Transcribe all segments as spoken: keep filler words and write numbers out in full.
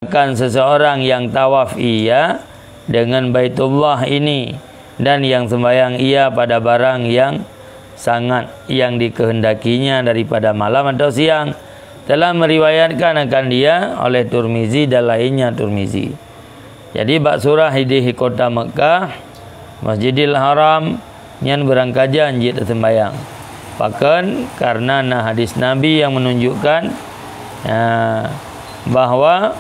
Akan seseorang yang tawaf ia dengan Baitullah ini, dan yang sembahyang ia pada barang yang sangat yang dikehendakinya daripada malam atau siang, telah meriwayatkan akan dia oleh Turmizi dan lainnya Turmizi. Jadi, bak surah di kota Mekah, Masjidil Haram, nyan beurangkajan jeuet teuseumbahyang. Pakon? Karena na hadis Nabi yang menunjukkan, ya, bahwa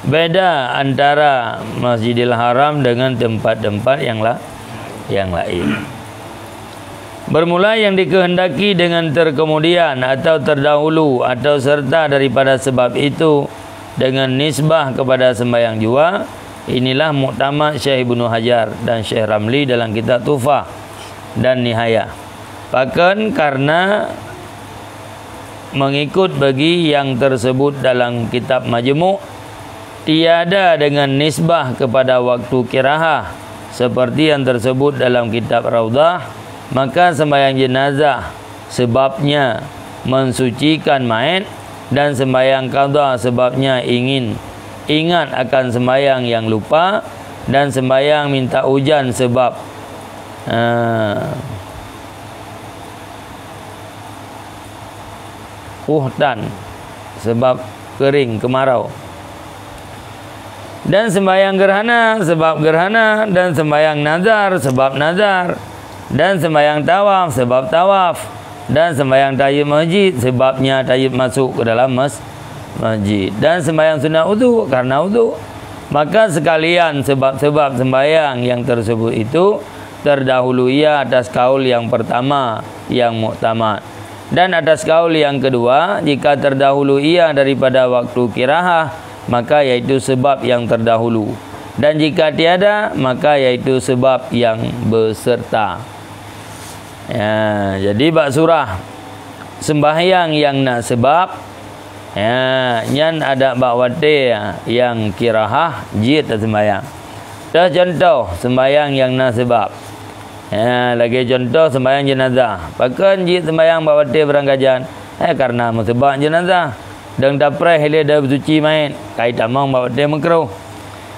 beda antara Masjidil Haram dengan tempat-tempat yang la-, yang lain. Bermula yang dikehendaki dengan terkemudian atau terdahulu atau serta daripada sebab itu dengan nisbah kepada sembahyang jua, inilah muktamad Syekh Ibnu Hajar dan Syekh Ramli dalam kitab Tuhfah dan Nihayah. Pakon? Karena mengikut bagi yang tersebut dalam kitab Majmu', tiada dengan nisbah kepada waktu kirahah, seperti yang tersebut dalam kitab Raudhah, maka sembahyang jenazah sebabnya mensucikan maet, dan sembahyang qadha sebabnya ingin ingat akan sembahyang yang lupa, dan sembahyang minta ujan sebab, ah, kuhtan, sebab kering, kemarau. Dan sembahyang gerhana sebab gerhana, dan sembahyang nazar sebab nazar, dan sembahyang tawaf sebab tawaf, dan sembahyang tahiyyat masjid sebabnya tahiyyat masuk ke dalam mas-, masjid, dan sembahyang sunat udhu karena udhu. Maka sekalian sebab-sebab sembahyang yang tersebut itu terdahulu ia atas kaul yang pertama yang muktamad. Dan atas kaul yang kedua, jika terdahulu ia daripada waktu kirahah, maka yaitu sebab yang terdahulu. Dan jika tiada, maka yaitu sebab yang beserta. Ya, jadi bak surah sembahyang yang na sebab, ya, nyan adak bak watée yang kirahah jeuet taseumbahyang. Dah contoh sembahyang yang na sebab. Ya, lagée contoh sembahyang jenazah. Pakon jeuet sembahyang bak watée beurangkajan? Eh, karena meuseubab jenazah. Dan tapreh ilée dari suci mait, kai tamong bak watée meukroh.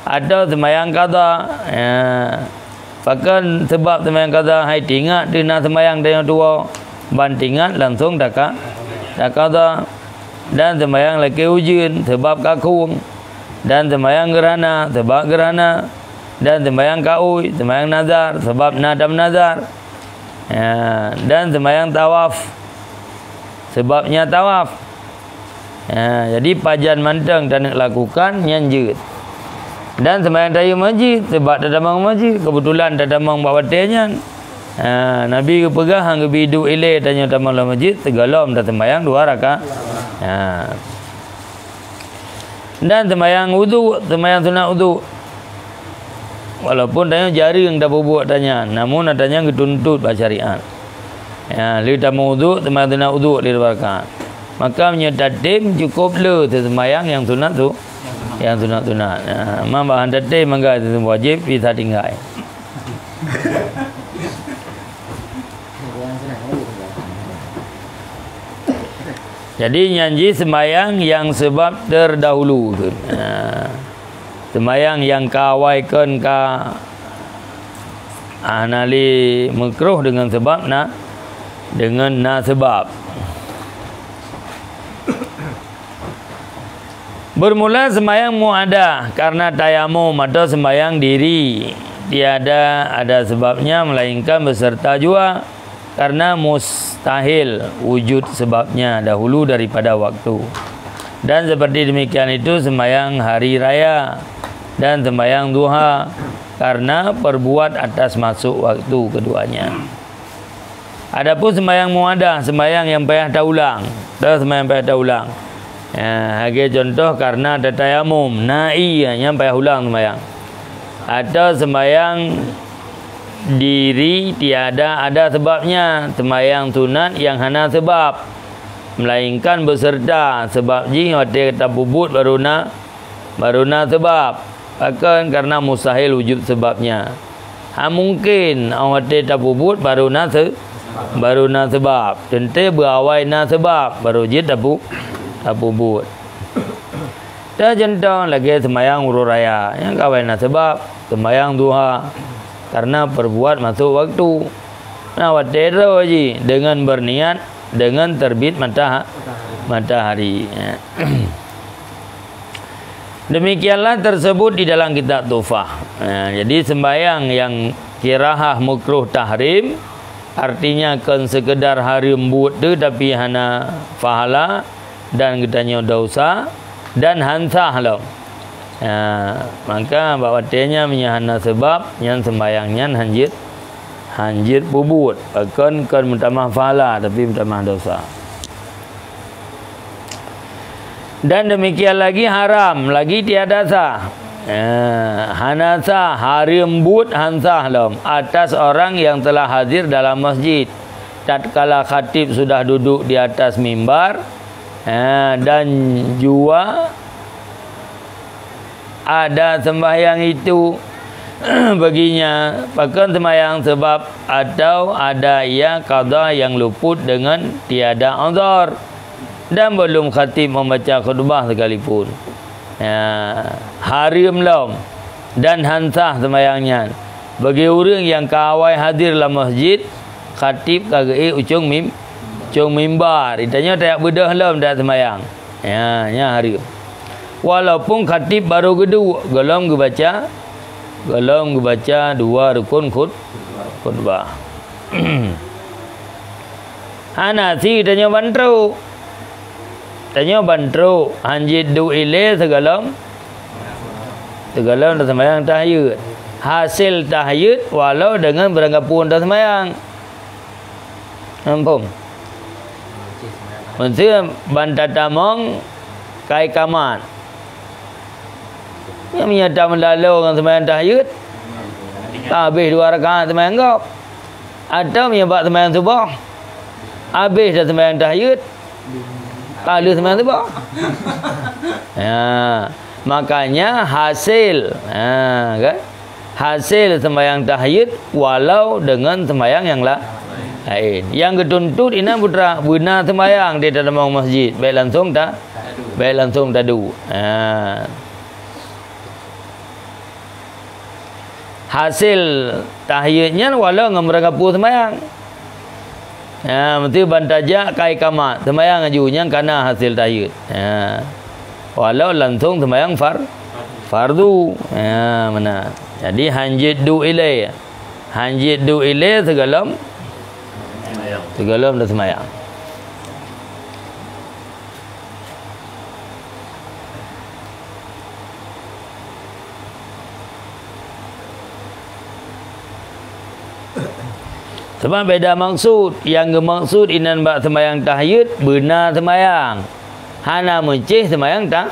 Atau sembahyang qadha. Ya. Pakon seubab sembahyang qadha? Hai teuingat teuh na sembahyang tanyoe tuwoe, ban teuingat langsong taka-, taqadha. Dan sembahyang lakée ujeuen seubab ka khueng. Dan sembahyang gerhana seubab gerhana. Dan sembahyang kaui, sembahyang nazar seubab na tameunazar. Ya, dan sembahyang tawaf seubabnya tawaf. Ha, jadi pajan mantong taneuk lakukan nyan jeuet. Dan sembahyang tahiyyat masjid, sebab tatamong masjid, keubeutulan tatamong bak watée nyan. Ha, Nabi geupeugah han geubi duek ilée tanyoe tamong lam masjid, sigohlom taseumbahyang dua rakaat. Ha. Dan sembahyang udhu, sembahyang sunat udhu. Walaupun tanyoe jareueng tapeubuet tanyan, namun tanyan geutuntot bak syariat. Ya, lheueh tameuudhu, teuma teuna udhu lheueh dua rakaat. Maka meunyoe tatem, cukôp le teuseumbahyang nyang sunat tu, nyang sunat-sunat. Ya, ma bah han tatem, maka teuseumbahyang wajéb bisa tinggai. Jadi, nyan jih seumbahyang nyang seubab teurdahulu tu. Ya. Seumbahyang nyang ka awai kon ka hana lé meukroh deungon seubab na, deungon na seubab. Beurmula seumbahyang muadah karna tayamum atau seumbahyang diri, tiada ada seubabnya melainkan beuseurta jua. Karna mustahil wujud seubabnya dahulu daripada waktu. Dan seperti demikian itu seumbahyang hari raya dan seumbahyang duha, karna peubuet atas masuk waktu keuduanya. Adapun seumbahyang muadah, seumbahyang nyang payah taulang, dan seumbahyang payah taulang. Ya, lagée contoh, karna tatayamum, na ie, nyan payah ulang seumbahyang. Atau seumbahyang diri tiada ada seubabnya, seumbahyang sunat nyang hana seubab, melainkan beuseurta seubab jih watée tapeubuet baru na, baru na seubab. Pakon? Karna mustahil wujud seubabnya. Ha mungken, watée tapeubuet baru na seu-, baru na seubab. Teuntée beuawai na seubab, baru jeuet tapu-, tapeubuet. Dah contoh lagée seumayang uroe raya, nyang ka awai na seubab, seumayang duha, karena peubuet masôk waktu. Nah, watée droe jih dengan berniat dengan terbit mata-, matahari. Demikianlah tersebut di dalam kitab Tuhfah. Nah, jadi sembahyang yang kirahah makruh tahrim, artinya kon sekedar hareuem buet tu tapi hana pahala dan geutanyoe dosa dan han sah lom. Ya, maka bak watée nyan meunyoe hana seubab, nyan sembahyang nyan hanjeuet, hanjeuet peubuet. Kon, kon meutamah pahala tapi meutamah dosa. Dan demikian lagi haram, lagi tiada sah. Eh, hana sah, hareuem buet han sah lom atas orang yang telah hadir dalam masjid tatkala khatib sudah duduk di atas mimbar, eh, dan jua ada sembahyang itu baginya, pakon sembahyang sebab atau ada ia qadha yang luput dengan tiada uzur. Dan belum khatib membaca khutbah sekalipun. Ya, hareuem lom dan han sah sembahyang nyan. Bagi ureuëng nyang ka awai hadir lam masjid, khatib ka geuék u cong mim-, cong mimbar. Geutanyoe tajak beudôh lom tajak sembahyang. Ya, nyan hareuem. Walaupun khatib baru geuduek, gohlom geubaca, gohlom geubaca dua rukun khut-, khutbah. Hana sie tanyoe ban trok. Tanyoe ban trok, hanjeuet duek ilée sigohlom, sigohlom taseumbahyang tahajud. Hasé tahajud walau deungon beurangkapeue taseumbahyang. Muphom? Meuseu ban tatamong ka iqamat. Nyan meunyoe tameulalo ngon seumbahyang tahajud, ka habéh dua rakaat seumbahyang gob. Atawa meunyoe bak seumbahyang suboh, habéh dah seumbahyang tahajud, ka lheueh seumbahyang suboh. Ya, makanya hasil, ha, kan? Hasil seumbahyang tahajud walau deungon seumbahyang nyang la-, laén. Nyang geutuntut inan putra, beuna seumbahyang di dalam masjid, bék langsung ta-, bék langsung taduek. Ha. Hasil tahajud nyan walau ngon beurangkapeue seumbahyang. Ha, meuseu ban tajak ka iqamat, seumbahyang laju nyang ka na hasil tahajud. Ha. Walau langsung seumbahyang far-, fardu. Ha, meunan. Jadi hanjeuet duek ilée. Hanjeuet duek ilée sigohlom, sigohlom taseumbahyang. Sabab beda maksud. Nyang geumaksud inan bak seumbahyang tahajud, beuna seumbahyang. Hana meucéh seumbahyang ta-,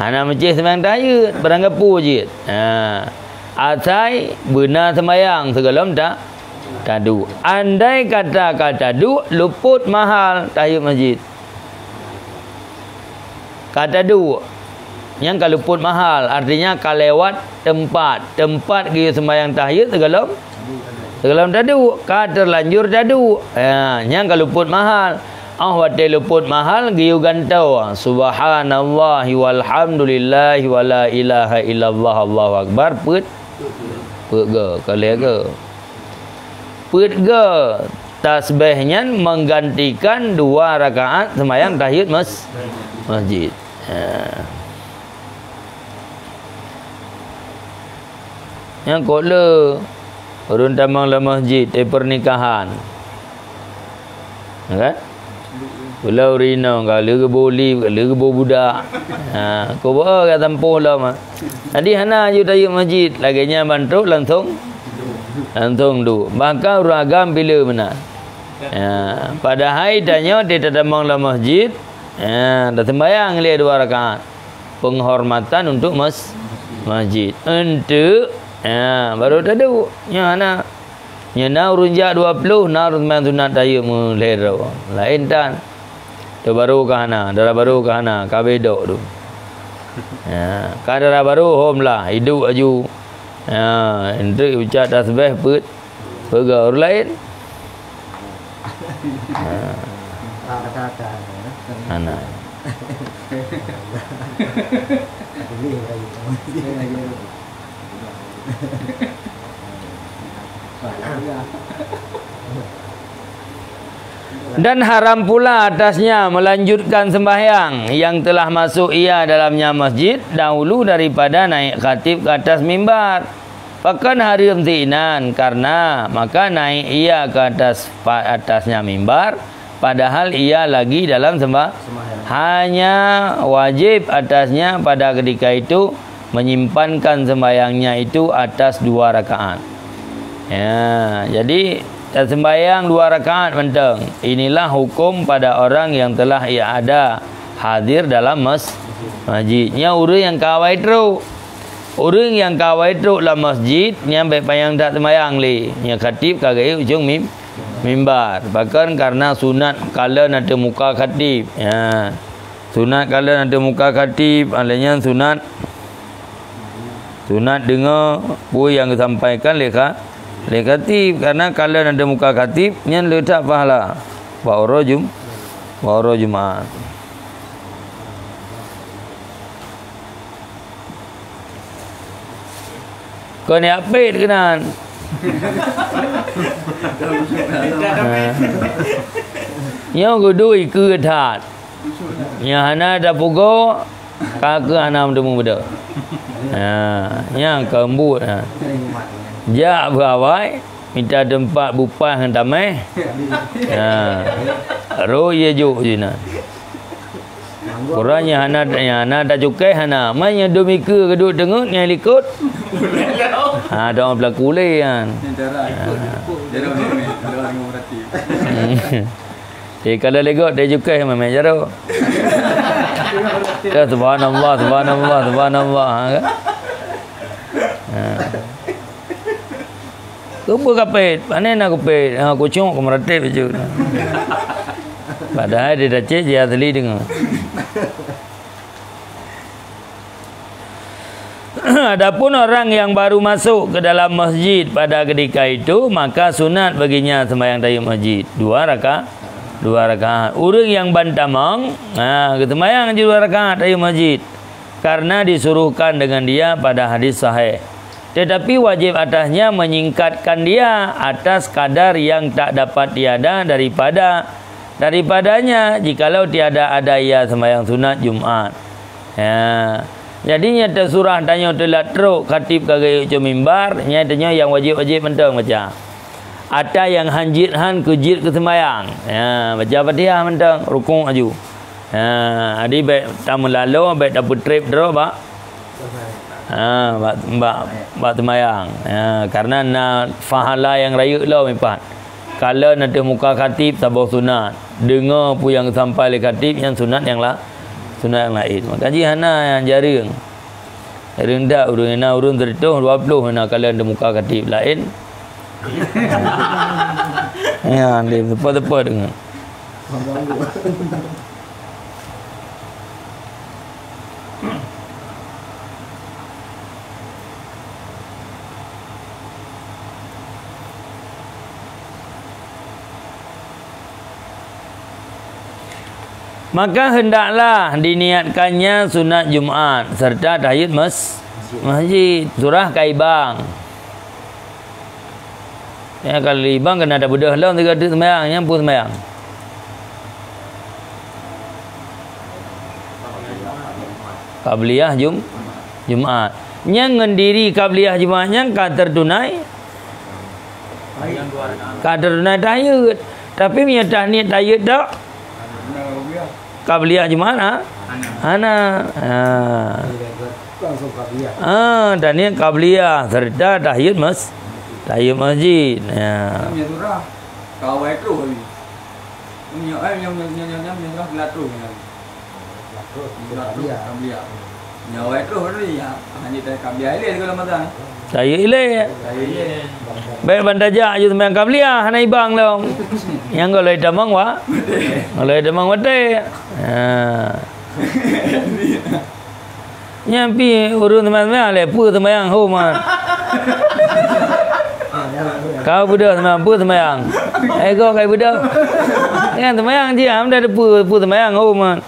hana meucéh seumbahyang tahajud, beurangkapeue jeuet. Ha. Asai beuna seumbahyang sigohlom ta-, taduek. Andai kata ka taduek, luput mahal tahajud masjid. Ka taduek, nyan ka luput mahal, artinya ka lewat teumpat. Teumpat geuyue seumbahyang tahajud sigohlom, sigohlom taduek, ka teulanjur taduek. Ya, nyan ka luput mahal. Óh watée luput mahal, geuyue gantoe, "Subhanallahi walhamdulillahi wala ilaha illallah, Allahu akbar," peuet, peuet go, ka lhée go. Peuet go tasbih nyan menggantikan dua rakaat seumbahyang tahajud mas-, masjid. Ha. Nyang kot le ureuëng tamong lam masjid, eh, pernikahan. Kan? Pulau Rino, ka lheueh geuboh lé, ka lheueh geuboh budak. Ha, kuboh ka tampôh lom. Jadi hana aju tayue masjid, lagée nyan ban trok langsung, langsung duek. Bahkan ureuëng agam pileue meunan. Ha, padahai tanyoe di tatamong lam masjid, ha, taseumbahyang lé dua rakaat. Penghormatan untuk mas-, masjid. Enteuk, ha, baru taduek. Nyan hana. Nyan na ureuëng jak dua ploh, na ureuëng seumbahyang sunat tahajud meulhée droe. Laén tan. Tu baru ka hana, dara baru ka hana, ka bedok tu. Ha, ka dara baru hom lah, iduek aju. Ha, enteuk ucap tasbih peuet, peuet go ureuëng laén. Ha. Hana. Dan haram pula atasnya melanjutkan sembahyang yang telah masuk ia dalamnya masjid dahulu daripada naik khatib ke atas mimbar. Pakon hareuem sinan, karena maka naik ia ke atas, pa-, atasnya mimbar, padahal ia lagi dalam semba-, Sembahyang. Hanya wajib atasnya pada ketika itu menyimpankan sembahyangnya itu atas dua rakaat. Ya, jadi sembahyang dua rakaat mantong. Inilah hukum pada orang yang telah ia ada hadir dalam mas-, masjid. Nya ureuëng nyang ka awai trok. Ureuëng nyang ka awai trok lam masjid, nyan bék panyang that seumayang lé. Nyan khatib ka geuék ujong mim-, mimbar. Pakon? Karena sunat kalon ateueh muka khatib. Ya. Sunat kalon ateueh muka khatib, alai nyan sunat, sunat deungoe peue nyang geusampaikan lé kha-, lé khatib. Karena kalon ateueh muka khatib, nyan le that pahala. Bak uroe Jum-, bak uroe Jumat. Kon jak pét keunan. Nyoe geuduek ikeue that. Nyang hana tapugoe, ka keuh hana meuteumé beudôh. Ha, nyang keumbot, ha. Jak beuawai, mita teumpat bupah ngon tameh. Ha. Rot ie jok sinan. Uroe nyan hana, nyan hana tacukéh hana. Man nyan dum ikeue geuduek teungeut nyan likot. Ha, dong pelaku lé nyan. Nyan cara ikot, ikot. Jadi, orang ni, orang ni berarti. Eh, kalau legok dia cukéh memang jaro. Dah subhanallah, subhanallah, subhanallah. Ha, kan? Ha. Keupeue ka pét? Pane na kupét? Ha, kucok, kumeuratéb bacut. Padahai di Aceh jih asli deungoe. Adapun orang yang baru masuk ke dalam masjid pada ketika itu, maka sunat baginya sembahyang tahiyatul masjid. Dua raka-, dua rakaat. Ureuëng nyang ban tamong, ha, geuseumbahyang jih dua rakaat tahiyatul masjid. Karena disuruhkan dengan dia pada hadis sahih. Tetapi wajib atasnya menyingkatkan dia atas kadar yang tak dapat tiada daripada, daripadanya, jikalau tiada ada ia sembahyang sunat Jumat. Ya. Jadi, nyan teusurah tanyoe teulat trok, khatib ka geuyue cue mimbar, nyan tanyoe nyang wajéb-wajéb mantong baca. Ata nyang hanjeuet han keu jeuet keu seumayang. Ya, baca Fatihah mantong, rukuk aju. Ha, jadi bék tameulalo, bék tapeutreb droe bak, ha, bak, bak, bak seumayang. Ha, karena na pahala nyang rayeuk lom ipat. Kalon ateueh muka khatib saboh sunat. Deungoe peue nyang geusampai lé khatib nyan sunat nyang la-, sunat nyang laén. Maka jih hana nyang jareueng. Rendah ureuëng, na ureuëng sireutoh dua ploh na kalon di muka khatib laén. Ya, di teupot-teupot deungon. Maka hendaklah diniatkannya sunat Jumat serta tahiyat mas-, masjid. Surah ka ibang. Ya, kalau ibang keunan tabeudôh lom sigoe teuk seumayang, nyan peue seumayang? Qabliyah Jum-, Jumat. Nyang ngon diri qabliyah Jumat nyan ka teutunai. Ka teutunai tahiyat. Tapi meunyoe tahniet tahiyat dak? Qabliyah Jumat, ha? Hana. Ha. Langsung qabliyah. Ah, tahniet qabliyah serta tahiyat mas-, tahiyat masjid. Ya. Meunyoe surah, ka awai troh lagi. Meunyoe, eh, meunyoe, meunyoe, meunyoe, meunyoe surah, geula troh lagi. Geula troh, qabliyah. Meunyoe awai troh tadi, ya, hana tahiyat qabliyah ilée sigoe lam masa. Tahiyat ilée. Tahiyat ilée. Bék ban tajak aju seumayang qabliyah, hana ibang lom. Nyang gohlom tamong wa-, gohlom tamong watée. Ha. Nyan pih ureuëng seumayang-seumayang lé, peue seumayang ho man. Ka beudôh seumayang, peue seumayang. Eh, goh ka beudôh. Nyan seumayang jih, am dah peue, peue seumayang ho man.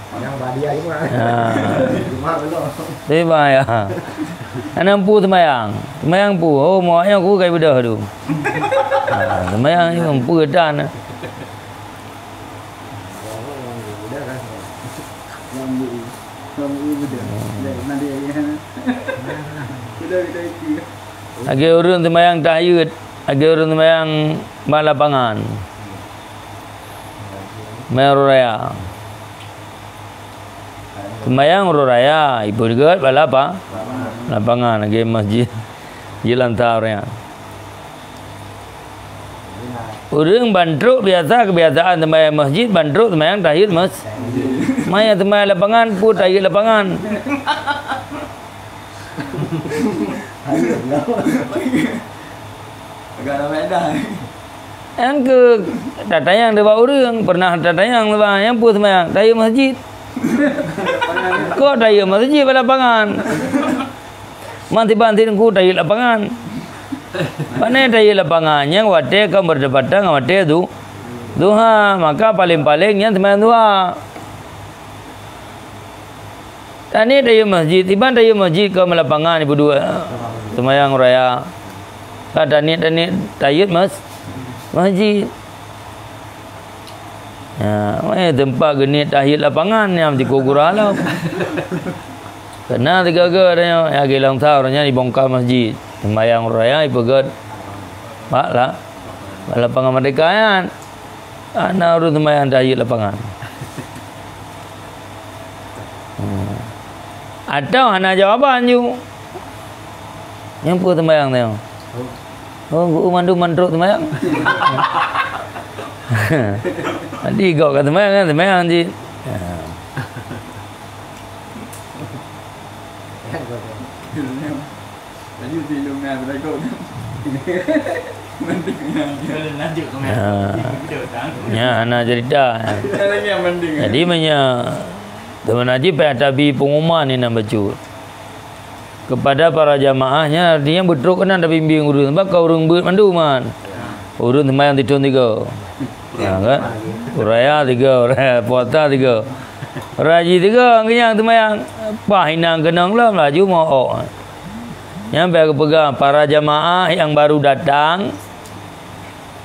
Ha. Tapi bah ya. Hana mampu seumayang. Seumayang pu. Oh, meuwak nyoe ku kai beudôh tu. Ha, seumayang nyoe mampu tan. Lagèe ureueng seumayang tahajud, lagèe ureueng seumayang bak lapangan. Seumayang uroe raya. Seumayang uroe raya, ipeugöt bak lapa-, lapangan, lagèe masjid, masjid Lansa uroe raya. Ureueng ban trok biasa keubiasaan seumayang masjid, ban trok seumayang tahajud mas-, maya seumayang lapangan, peue tahajud lapangan. Agak ramai dah. Nyang keu tatanyong teuh bak ureueng, pernah tatanyong teuh bak nyang peue seumayang, tahajud masjid. Kok tahajud masjid bak lapangan? Mantong ban teungku tahajud lapangan. Pane tahajud lapangan nyang watèe ka berdepatan ngon watèe du-, duha, maka paleng-paleng nyan seumayang duha. Taniet tahajud masjid, iban tahajud masjid ka meulapangan ibu dua. Seumayang raya. Ka taniet-taniet tahajud mas-, masjid. Ya, eh, teumpat geuniet tahajud lapangan nyang di Kogura lom. Keunan sigoe-goe tanyoe, ya, lagèe Lansa uroe nyan dibongkar masjid. Seumayang raya ipeugöt bak la-, bak lapangan Merdeka nyan. Hana ureueng seumayang tahajud lapangan. Hmm. Atau hana jawaban ju. Nyang peue seumayang tanyoe? Oh, guru mandum man trok seumayang. Nanti gok ka seumayang kan, seumayang cit. Ya. Lanjut di ilmu yang berlaku. Mending. Ya. Ya, hana cerita. Ada lagi yang mending. Jadi, menya, teuma najib payah tabi pengumuman ni nan bacut. Kepada para jamaah, nyan artinya beutrok keunan tabimbing ureueng. Sebab ka ureueng beuet mandum kan. Ureueng seumayang sithôn tiga. Ya, kan? Uraya tiga, uraya puasa tiga. Uraya haji tiga, kenyang seumayang. Pah inong keunong lom, laju meu'ok. Nyan bèk geupeugah, para jamaah nyang baru datang,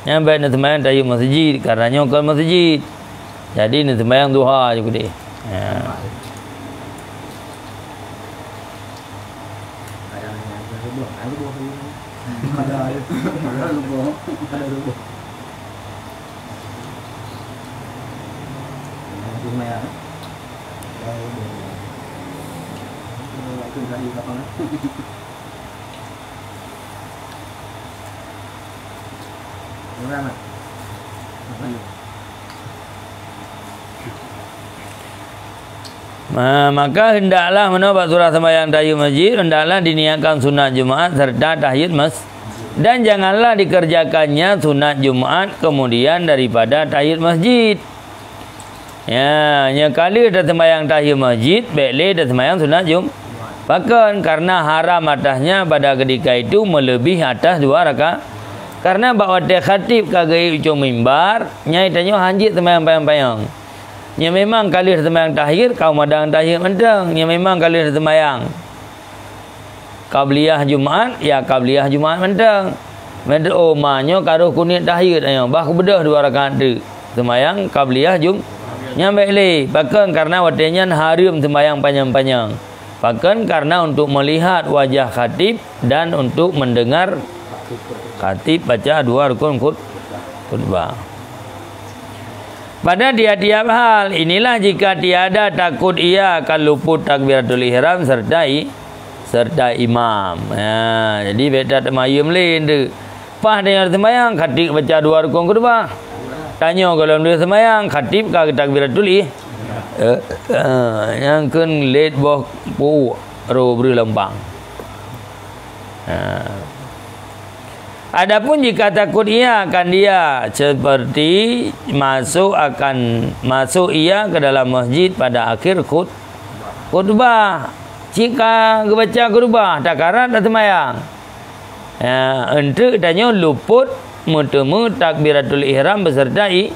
nyan bèk neuseumayang tahajud masjid, karena nyoe kon masjid. Jadi, neuseumayang duha ju keudeh. Ya. Ma-, maka hendaklah meunoe bak surah sembahyang tahiyat masjid, hendaklah diniatkan sunat Jumat serta tahiyat mas-, dan janganlah dikerjakannya sunat Jumat kemudian daripada tahiyat masjid. Ya, nyoe ka lheueh taseumbahyang tahiyat masjid, bèk lé taseumbahyang sunat Jum-, pakon, karena haram atasnya pada ketika itu melebihi atas dua rakaat. Karena bak watèe khatib ka geuék u cong mimbar, nyan tanyoe hanjeuet seumbahyang panyang-panyang. Nyoe memang ka lheueh seumbahyang tahiyat, ka meumadang tahiyat mantong. Nyoe memang ka lheueh seumbahyang qabliyah Jumat, ya qabliyah Jumat mantong. Meunan, oh, ma nyoe ka roh keuneuk tahiyat nyoe, bah kubeudôh dua rakaat teuk. Seumbahyang qabliyah Jum-, nyan bèk lé. Pakon, karena watèe nyan hareuem seumbahyang panyang-panyang. Pakon, karena untuk melihat wajah khatib dan untuk mendengar khatib baca dua rukun khut-, khutbah. Pada tiap-tiap hal, inilah jika tiada takut ia akan luput takbiratul ihram serta i-, serta imam. Ha, jadi bèk that teumayeuem lé tu. Paih tanyoe seumbahyang, khatib baca dua rukun khutbah. Tanyoe gohlom lheueh seumbahyang, khatib ka takbiratul ih-, eh, eh, nyang kheun lét boh pu, roh breuh lompang. Ha. Adapun jika takut ia akan dia seperti masuk akan, masuk ia ke dalam masjid pada akhir khut-, khutbah. Cit ka geubaca khutbah, takarat dah seumbahyang. Ya, eunteuk tanyoe luput meuteumé takbiratul ihram beserta i-,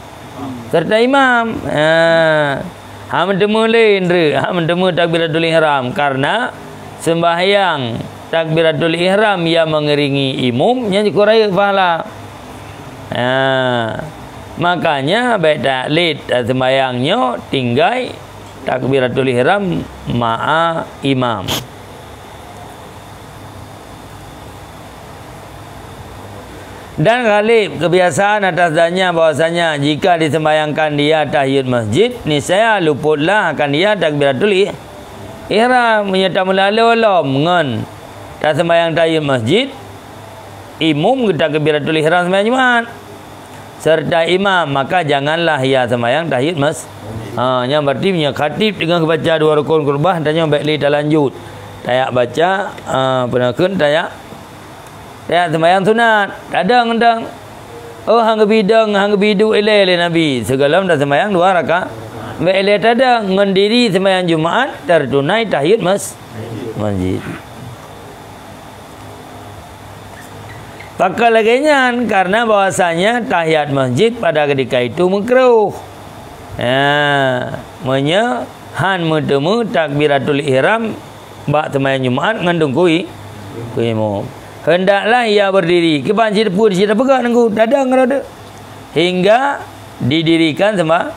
serta imam. Ya. Ha meuteumé lé, Indra, ha meuteumé takbiratul ihram, karena sembahyang takbiratul ihram yang mengiringi imum nyan jikeu rayeuk pahala. Ha, makanya bèk taklid, sembahyang nyoe tinggai takbiratul ihram ma'a imam. Dan ghalib kebiasaan atas zatnya bahwasanya jika disembahyangkan dia tahiyyat masjid, niscaya luputlah akan dia takbiratul ih-, ihram. Meunyoe tameulalo lom ngon tasembahyang tahiyyat masjid, imum geutakbiratul ihram sembahyang Jumat serta imam, maka janganlah ia sembahyang tahiyyat mas-, ha, nyan berarti meunyoe khatib teungoh geubaca dua rukun khutbah, tanyoe bèk lé talanjut. Tajak baca, ha, peue nakheun tajak, tajak sembahyang sunat. Tadong, tadong. Oh, han geubi dong, han geubi duek ilèe lé Nabi. Sigohlom tasembahyang dua rakaat. Bèk ilèe tadong, ngon diri sembahyang Jumat, tertunai tahiyyat mas-, masjid. Pakon lagèe nyan? Karena bahwasanya tahiyat masjid pada ketika itu makruh. Ya, meunyoe han meuteumé takbiratul ihram bak seumayang Jumat ngon teungku i-, teungku imum. Hendaklah ia berdiri. Kiban cit peue cit peugah nunggu dadang rada. Hingga didirikan semba-,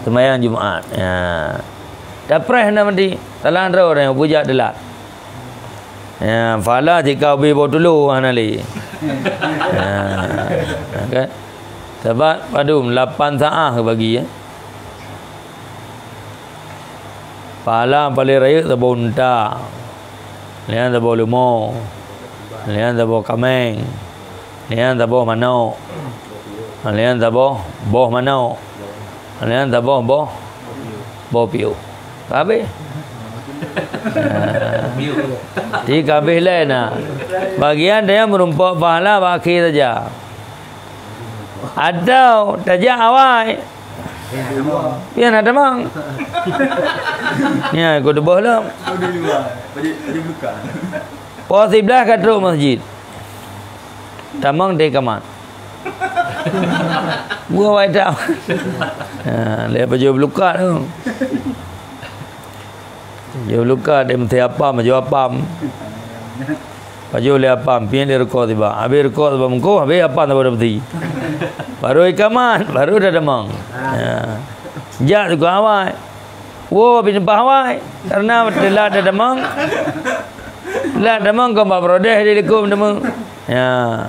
sembahyang Jumat. Ya. Tapreh na meuti. Salah droe ureueng bujak teulat. Ya, phala jika ubé boh tulo hana lé. Ya. Kan? Sabab padum lapan saah bagi, ya. Phala paling rayeuk saboh unta. Lian saboh leumo. Lian saboh kameng. Lian saboh manok. Lian saboh boh manok. Lian saboh boh, boh piôh. Ka habéh. Nah. Ti ka habéh lé na. Bagian dia meurumpok pahala bak akhé saja. Atau tajak awai. Pian ada mang. Ya, ku tuboh lom. Poh siblaih ka trok masjid. Tamong di kamar. Buah wai tam. Ha, dia baju belukat tu. Baju belukat, dia mesti apam, baju apam. Baju lé apam, pian dia rukok tiba. Habis rukok tiba mengko, habis apam tiba dah mesti. Baru ikaman, baru dah demang. Ha. Jak tu awai. Wo, bit nembah awai. Karena telat dah demang. Telat demang kau bak berodeh di likum demang. Ya.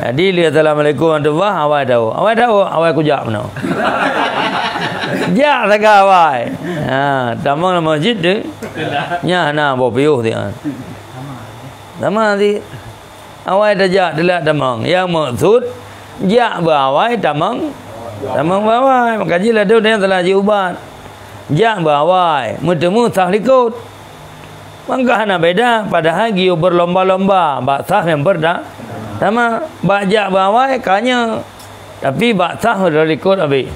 Jadi, lé assalamualaikum warahmatullah, awai tahu. Awai tahu, awai kujak mana. Jak saga awai. Ha, tamong lam masjid tu. Nya hana boh piôh dia. Sama nanti. Awai tajak telat tamong. Yang maksud, jak beuawai tamong. Tamong beuawai. Maka jih ladôm dia salah jiubat. Jak beuawai. Meuteumé sah likot. Maka hana beda, padahal geuyue berlomba-lomba bak sah nyang perta-, tama. Bak jak beuawai, ka nyoe. Tapi bak sah udah likot habéh.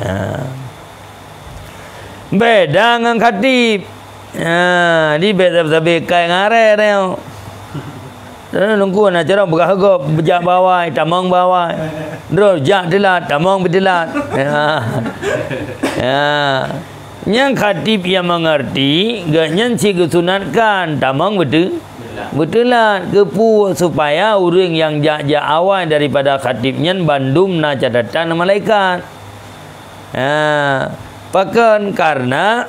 Ha. Beda ngon khatib. Ha, di beda sabe kai ngaré tengok. Lungkun acara peugah gob, jak beuawai, tamong beuawai. Droe jak teulat, tamong beuteulat. Ya. Ya. Nyang khatib yang mengerti, gobnyan cit geusunatkan tamong beuteu-, beuteulat. Keupeue? Supaya ureueng nyang jak-jak awai daripada khatib nyan bandum na catatan malaikat. Ha, pakon? Karena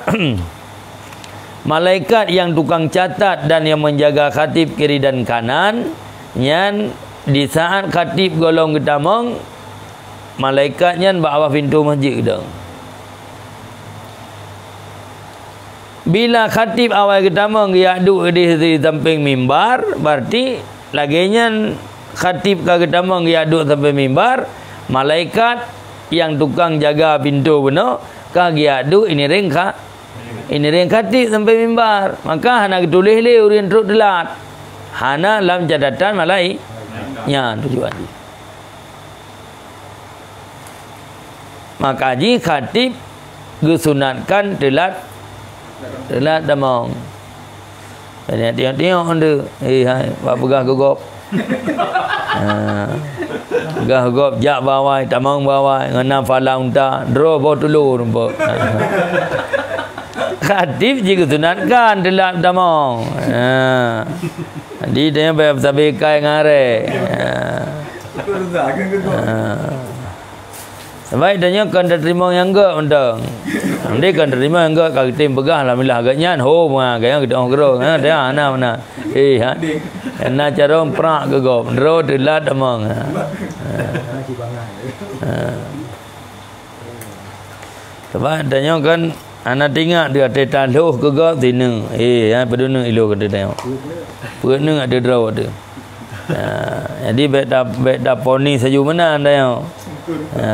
malaikat yang tukang catat dan yang menjaga khatib kiri dan kanan, nyan di saat khatib gohlom geutamong, malaikat nyan bak babah pintoe masjid geudong. Bila khatib awai geutamong geujak duek di, di sampéng mimbar, berarti lagée nyan khatib ka geutamong geujak duek sampéng mimbar, malaikat nyang tukang jaga pintoe bunoe ka geujak duek ineureng kha-, ineureng khatib sampéng mimbar. Maka hana geutuléh lé ureuëng trok teulat. Hana lam catatan malai-, nyan tujuan jih. Maka jih khatib geusunatkan teulat, teulat tamong. Jadi tiok-tiok tu, eh, hai, bak peugah geugob. Ha. Gah gob jak bawai, tamong bawai, ngon nam pala unta, droe boh tulo rumpok. Ha. Khatib jigesunatkan teulat tamong. Ha. Jadi, dia bayar sabe kai ngarek. Ha. Ha. Sabab tanyoe kon teurimong nyang gét mantong. Nanti kon teurimong nyang gét ka geutem peugah, alhamdulillah, gét nyan, ho, ma, gét nyan geutem keudroe, ha, dah, hana, hana. Eh, ha. Na carông prak keu gob, droe teulat among. Ha. Ha. Sabab tanyoe kon Hana teuingat di ateueh taloh keu gob sineuk. Eh, ha, peudeuneuk ilô keu teuh tanyoe. Peuneuk ateueh droe teuh. Ha, jadi bèk ta-, bèk taponis laju meunan tanyoe. Ha.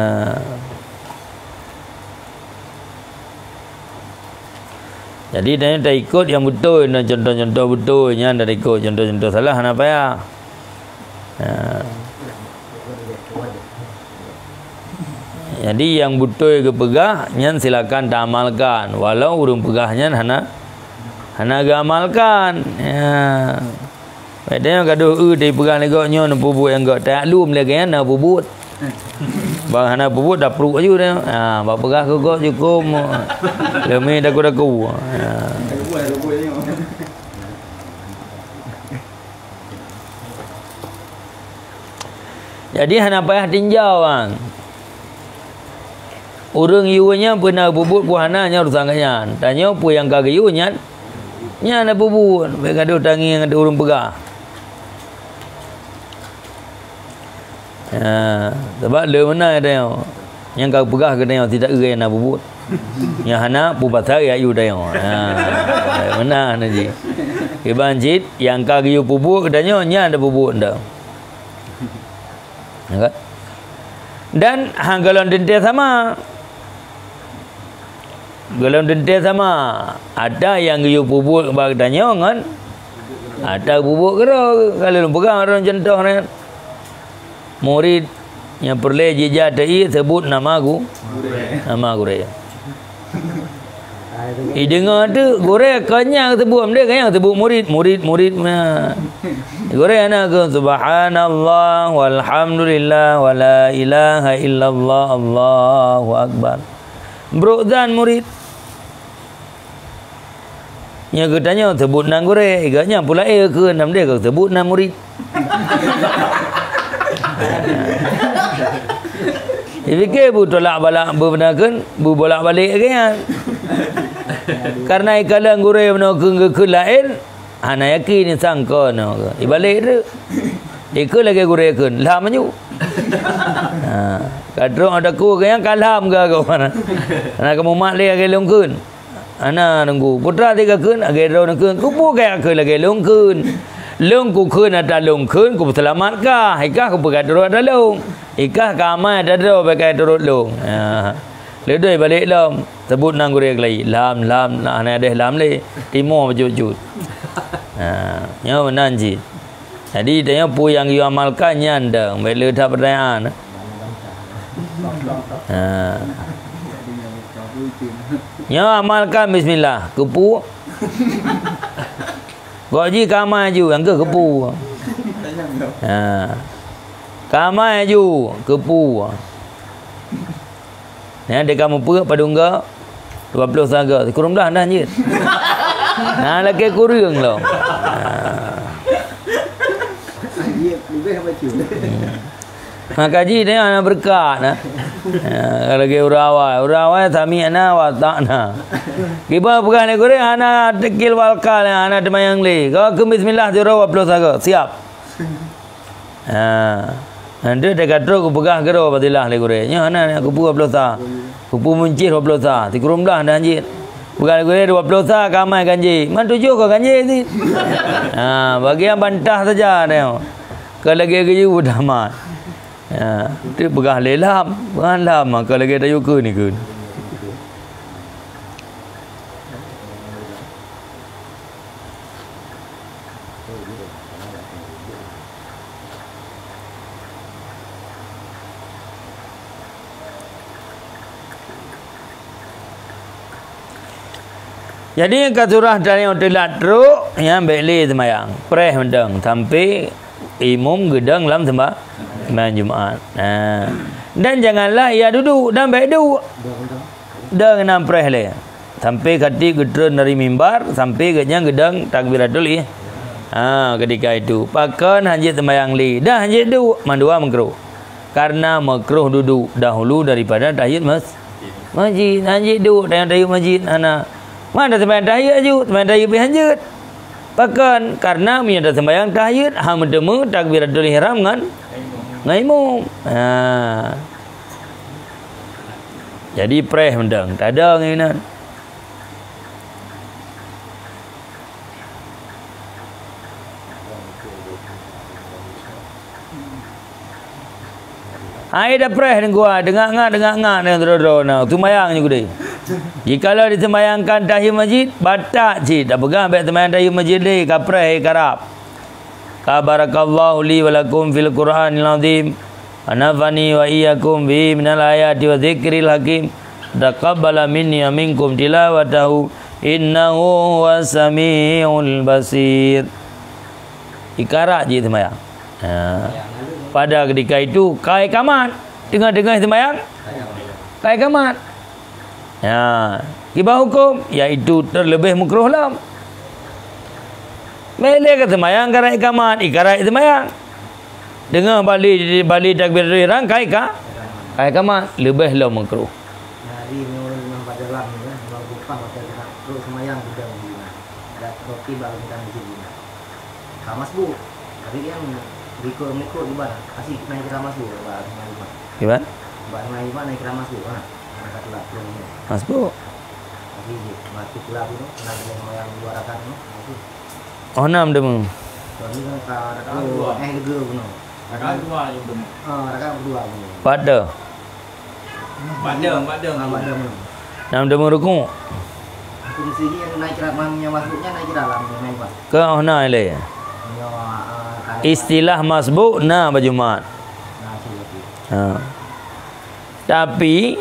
Jadi tanyoe taikot nyang beutôi, na contoh-contoh beutôi, nyan taikot, contoh-contoh salah hana payah. Ha. Jadi, nyang beutôi geupeugah, nyan silakan taamalkan, walau ureuëng peugah nyan hana, hana geuamalkan. Ya. Padahai gadoh eu teupeugah lé gobnyoe neupeubuet nyang gét, taklum lé gobnyan na peubuet. Bang hana peubuet, tapruek aju dah. Ha, bak peugah keu gob jukôm, leumé daku-daku. Ha. Jadi, hana payah tinjau, bang. Ureuëng yue nyan peue na peubuet, peue hana, nyan urusan gobnyan. Tanyoe peue nyang ka geuyue nyan, nyan na peubuet. Bèk gadoh tangieng ateueh ureuëng peugah. Ha, sabab le meunan tanyoe. Nyang ka peugah keu tanyoe, si ta-eu nyang na peubuet. Nyang hana, peue pasai jak yue tanyoe. Ha, meunan na jih. Kiban cit, nyang ka geuyue peubuet keu tanyoe, nyan tapeubuet ndak. Ya kan? Dan, ha, golom teuntèe sama. Golom teuntèe sama. Ata nyang geuyue peubuet bak tanyoe ngon ata peubuet keudroe. Ka lôn peugah lôn contoh nyan. Murit nyang peureulèe jijak teu-ie seubut nama gu-, nama gurèe. Ideungoe teuk gurèe kon nyang seubut, mending kon nyang seubut murit, murit, murit. Nah. Gurèe hana kheun, "Subhanallah, walhamdulillah, wala ilaha illallah, Allahu akbar." Brok zan murit. Nyoe geutanyoe seubut nan gurèe, gobnyan pula éh keu nam deh geuseubut nan murit. Dipike beutolak balak beubeuna kheun, beubolak balik lagèe nyan. Karena ikalon gurèe meunoe kheun geukheun laén, hana yakin sangko nyoe. Ibalek teuk. Ikheun lagèe gurèe kheun, lham aju. Ha, ka trok takue lagèe nyan ka lham geuh. Hana kamoe mat lé lagèe lôn kheun. Hana nunggu. Peue teuma ka kheun, lagèe droeneuh kheun. Keupeue ka kheun lagèe lôn kheun? Lôn kukheun ata lôn kheun, kupeuseulamat kah. Ikah kupeugah turot ata lôn. Ikah ka amai ata droe bèk ka turot lôn. Ha. Leudeh balek lom. Seubut nan gurèe keulayi. Lham, lham, nah, hana deh lham lé. Timoh bacut-cut. Ha. Nyoe meunan cit. Jadi, tanyoe peue nyang geuyue amalkan nyan dong, bèk le that peutanyaan. Ha. Nyoe amalkan bismillah, keupeue? Gok jih ka amai aju, nyang keuh keupeue? Ha. Ka amai aju, keupeue? Nyan teuka mupeue padum go? Dua ploh sa go. Sikureueng blah dah jeuet. Nah, lakèe kureueng lom. Ha. Hmm. Maka jih nyan hana beureukat, nah. Ha, lagèe ureueng awai. Ureueng awai sami'na wa ata'na. Kiban peugah lé gurèe hana tekil walkal, hana teumayang lé. Kau kheun bismillah siuroe dua ploh sa go. Siap. Ha. Nanti teuka trok kupeugah keudroe fadilah lé gurèe. Nyoe hana, nyoe keupeue dua ploh sa. Keupeue muncih dua ploh sa. Sikureueng blah dah jeuet. Peugah lé gurèe dua ploh sa ka amai ganjé. Man tujoh ka ganjé cit. Ha, bagian bantah saja nyoe. Ka lagèe geuyue dah mat. Ha, tu peugah lé lham. Peugah lham, ka lagèe tayue kheun ikheun. Jadi, ka surah tanyoe teulat trok, nyan bèk lé seumayang. Preh mantong, sampai imum geudong lam semba-, sembahyang Jumat. Nah. Dan janganlah ia duduk, dan bék duek. Dong nam preh lé. Sampai khatib geutreun dari mimbar, sampai geuhnyan geudong takbiratul ih-, ha, ketika itu. Pakon hanjeuet sembahyang lé. Dah hanjeuet duek, mandua makruh. Karena makruh duduk dahulu daripada tahiyat mas-, masjid. Hanjeuet duek, tahiyat, tahiyat masjid, hana. Mana sembahyang tahiyat aju, sembahyang tahiyat pih hanjeuet. Pakon? Karena meunyoe tasembahyang tahiyat, hana meuteumé takbiratul ihram ngon, ngon imum. Ha. Jadi preh mantong, tada ngon inan. Hai dah preh deungoe, deungat-ngat, deungat-ngat nyang droe-droe na, seumayang nyoe keudeh. Jikalau disembayangkan tahiyat masjid, batak cit, tapeugah bék sembahyang tahiyat masjid lé, ka preh, karab. Ka barakallahu li wa lakum fil Qur'anil azim, wa nafa'ani wa iyyakum bihi minal ayati wa dzikril hakim, taqabbala minni wa minkum tilawatahu, innahu huwas samiul basir. Ikarat jih seumayang. Ha. Pada ketika itu, ka ikamat. Teungoh-teungoh seumayang, ka ikamat. Ya, kiban huköm, yaitu terlebih makruh lom. Meuilée ka seumayang, ka rot ikamat, ikarat seumayang. Teungoh bali, bali takbiratul ihram, ka ika-, ka ikamat, leubeh lom makruh. Jadi, meunyoe ureuëng nyang bak dalam, ya, nyang gupah watée geunap trok seumayang di dalam diri. Ada roti bak bintang di sini. Ka masbuk. Tapi dia mengikut-mengikut ibarat. Pasti naik kira masbuk, bak naik ibarat. Ibarat? Bak naik ibarat, naik kira masbuk, ha. Masbuk. Masbuk. Oh, nam deungoe. Pada. Nam deungoe rukuk. Ke oh na ilée. Istilah masbuk na bak Jumat. Ha. Tapi,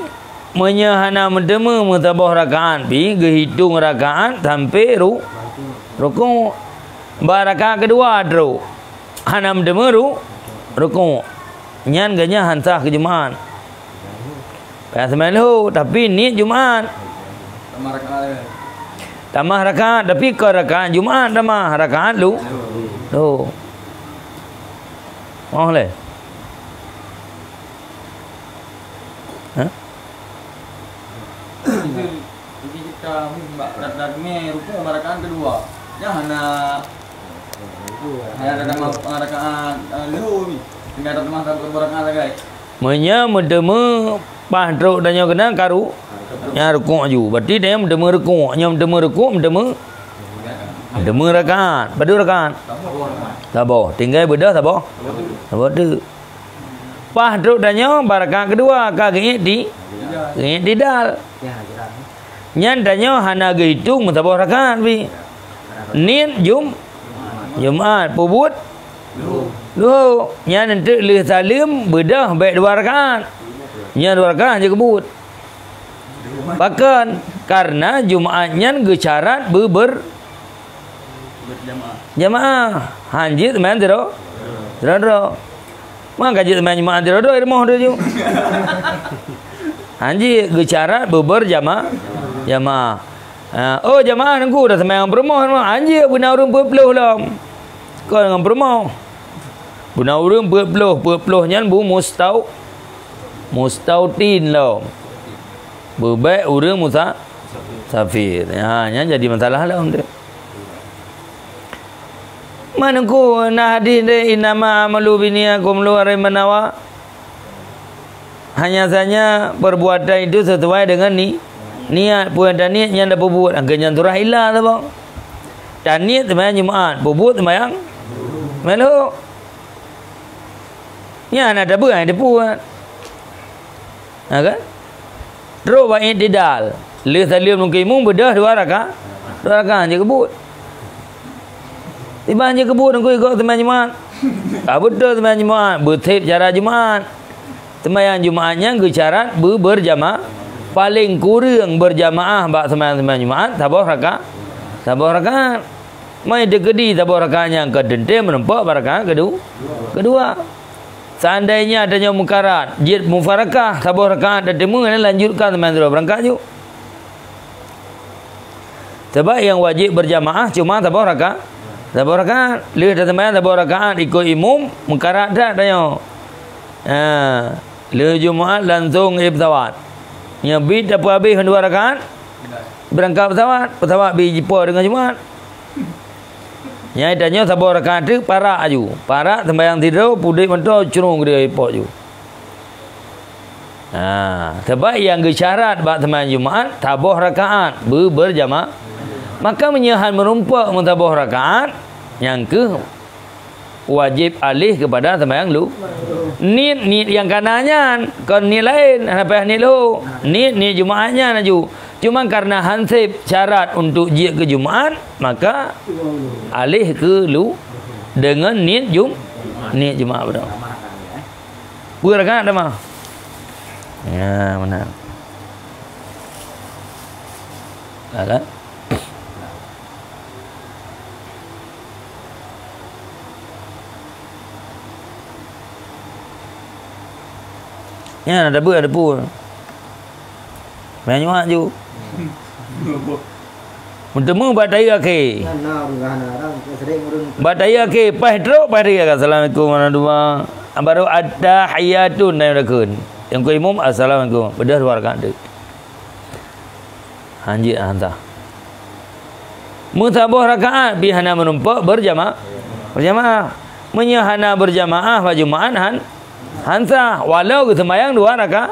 meunyoe hana meuteumé meusaboh rakaat pih, geuhitong rakaat sampai ru-, rukuk. Bak rakaat keudua trok. Hana meuteumé ru-, rukuk. Nyan geuhnyan han sah keu Jumat. Payah seumayang leuhô, tapi niet Jumat. Tamah rakaat, tapi kon rakaat Jumat tamah, rakaat lu-, leuhô. Oh lé. Ha? Jadi, jadi kita bak, bak, bak, rukuk bak rakaat keudua. Nyan hana, hana ada nama rakaat, eh, leuhô ni. Tinggai ada nama satu rakaat lagi. Meunyoe meuteumé paih trok tanyoe keunan ka ru-, nyan rukuk aju. Berarti tanyoe meuteumé rukuk. Nyoe meuteumé rukuk, meuteumé, meuteumé rakaat. Padum rakaat? Saboh. Tinggai beudôh saboh? Saboh teuk. Paih trok tanyoe bak rakaat keudua ka geuiktidal. Geuiktidal. Nyan tanyoe hana geuhitong meusaboh rakaat pih. Niet Jum-, Jumat, peubuet leuhô. Nyan eunteuk lheueh saleuem beudôh bék dua rakaat. Nyan dua rakaat jeuet keubuet. Pakon? Karena Jumat nyan geucarat beuber-, jamaah. Han jeuet seumayang sidroe-, sidroe-droe. Maka jeuet seumayang Jumat sidroe-droe di rumoh tu ju. Han jeuet, geucarat beuber jama-, jamaah. Ha, oh, jamaah nunggu dah seumayang peurumoh, han jeuet beuna ureuëng peuet ploh lom. Kon ngon peurumoh. Beuna ureuëng peuet ploh, peuet ploh nyan bu mustau-, mustautin lom. Beubek ureuëng musa-, musafir. Ha, nyan jadi masalah lom tu. Meunyoe na hadis deh, "Innama amalu binniyakum lu manawa." Hanya saja perbuatan itu sesuai dengan ni-, niat. Peue nyang taniet nyan tapeubuet. Angka nyan surah illa saboh. Taniet seumayang Jumaat, peubuet seumayang, seumayang leuhô. Nyan hana tabeuet, hana tapeubuet. Ha kan? Trok bak iktidal. Lheueh saleuem ngon imum beudôh dua raka-, dua rakaat jeuet keubuet. Iban jeuet keubuet ngon igoe seumayang Jumaat. Ka beutôi seumayang Jumaat, beusép cara Jumaat. Seumayang Jumaat nyan geucarat beu-, beurjama-, paleng kureueng beurjamaah bak seumayang-seumayang Jumaat saboh raka-, saboh rakaat. Mai teukeudi saboh rakaat nyang ka teuntèe meurumpok bak rakaat kedu-, keudua. Seandainya tanyoe mukarat, jeuet mufarakah saboh rakaat tateumé, lanjutkan seumayang sidroe beurangkat ju. Sabab nyang wajéb beurjamaah cuma saboh raka-, saboh rakaat. Lheueh taseumayang saboh rakaat ikot imum, mukarat that tanyoe. Ha, lheueh Jumaat langsong éh pesawat. Nyoe bit tapeuhabéh dua rakaat, beurangkat pesawat, pesawat bit jipo deungon Jumaat. Nyang tanyoe saboh rakaat teuk parak aju. Parak seumayang sidroe, pudek mantong, crong keudeh ipok ju. Ha, sabab nyang geusyarat bak seumayang Jumaat saboh rakaat beu-, beurjama-, maka meunyoe han meurumpok meusaboh rakaat, nyang keuh wajéb aléh keupada seumayang lu-, niet, niet nyang kana nyan, kon niet laén, hana payah niet lhô. Niet, niet Jumaat nyan aju. Cuma kareuna han sép syarat untuk jeuet keu Jumaat, maka aléh keu lu-, deungon niet Jum-, niet Jumaat beudôh. Peuet rakaat teuma? Ya, meunan. Ya kan? Ya, ada buat, ada pun. Banyak ju. Meuteumé bak tahi akhé. Bak tahi akhé, paih trok, paih tahi akhé. Assalamualaikum warahmatullahi wabarakatuh. Baru at-tahiyatun na geukheun. Nyang keu imum, assalamualaikum. Beudôh dua rakaat teuk. Hanjeuet hanta. Meusaboh rakaat pih hana meurumpok beurjama-, beurjamaah. Meunyoe hana beurjamaah bak Jumaat han, han sah, walau geuseumayang dua raka-,